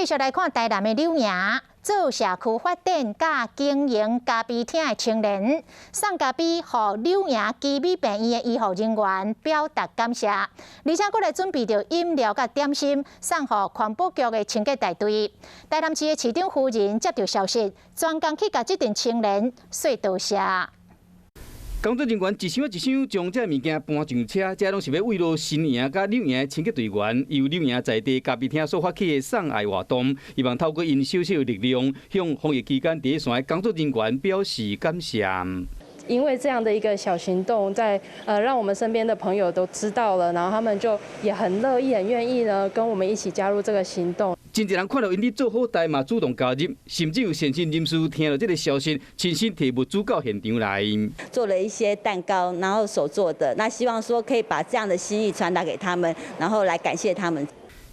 繼續來看台南的柳營，做社區發展佮經營咖啡廳的青年，送咖啡予柳營基美病院的醫護人員表達感謝，而且閣來準備著飲料佮點心送予環保局的清潔大隊。台南市的市長夫人接著消息，專工去共這陣青年說多謝。工作人員一箱一箱將這物件搬上車，這攏是欲慰勞新營佮柳營清潔隊員，由柳營在地咖啡廳所發起的送愛活動，希望透過𪜶小小的力量，向防疫期間佇咧線的工作人員表示感謝。因為這樣的一個小行動，在讓我們身邊的朋友都知道了，然後他們就也很樂意、很願意呢，跟我們一起加入這個行動。真濟人看到𪜶佇做好代嘛，主動加入，甚至有善心人士聽著這個消息，親身提物資到現場來。做了一些蛋糕，然後手做的，那希望說可以把這樣的心意傳達給他們，然後來感謝他們。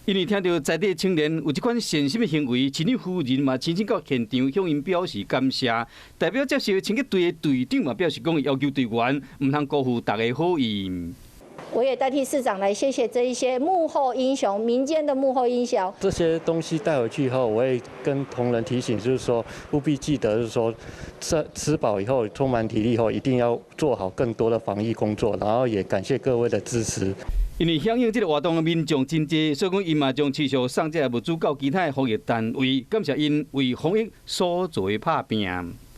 因為聽著在地青年有這款善心的行為，市長夫人嘛親身到現場向𪜶表示感謝。代表接受清潔隊的隊長嘛表示講，要求隊員毋通辜負大家好意。我也代替市長來謝謝這一些幕後英雄，民間的幕後英雄。這些東西帶回去以後，我會跟同仁提醒，就是說務必記得，就是說吃飽以後，充滿體力以後，一定要做好更多的防疫工作。然後也感謝各位的支持。因為響應這個活動的民眾真濟，所以講𪜶嘛將持續送這個物資到其他的防疫單位，感謝𪜶為防疫所做的拍拚。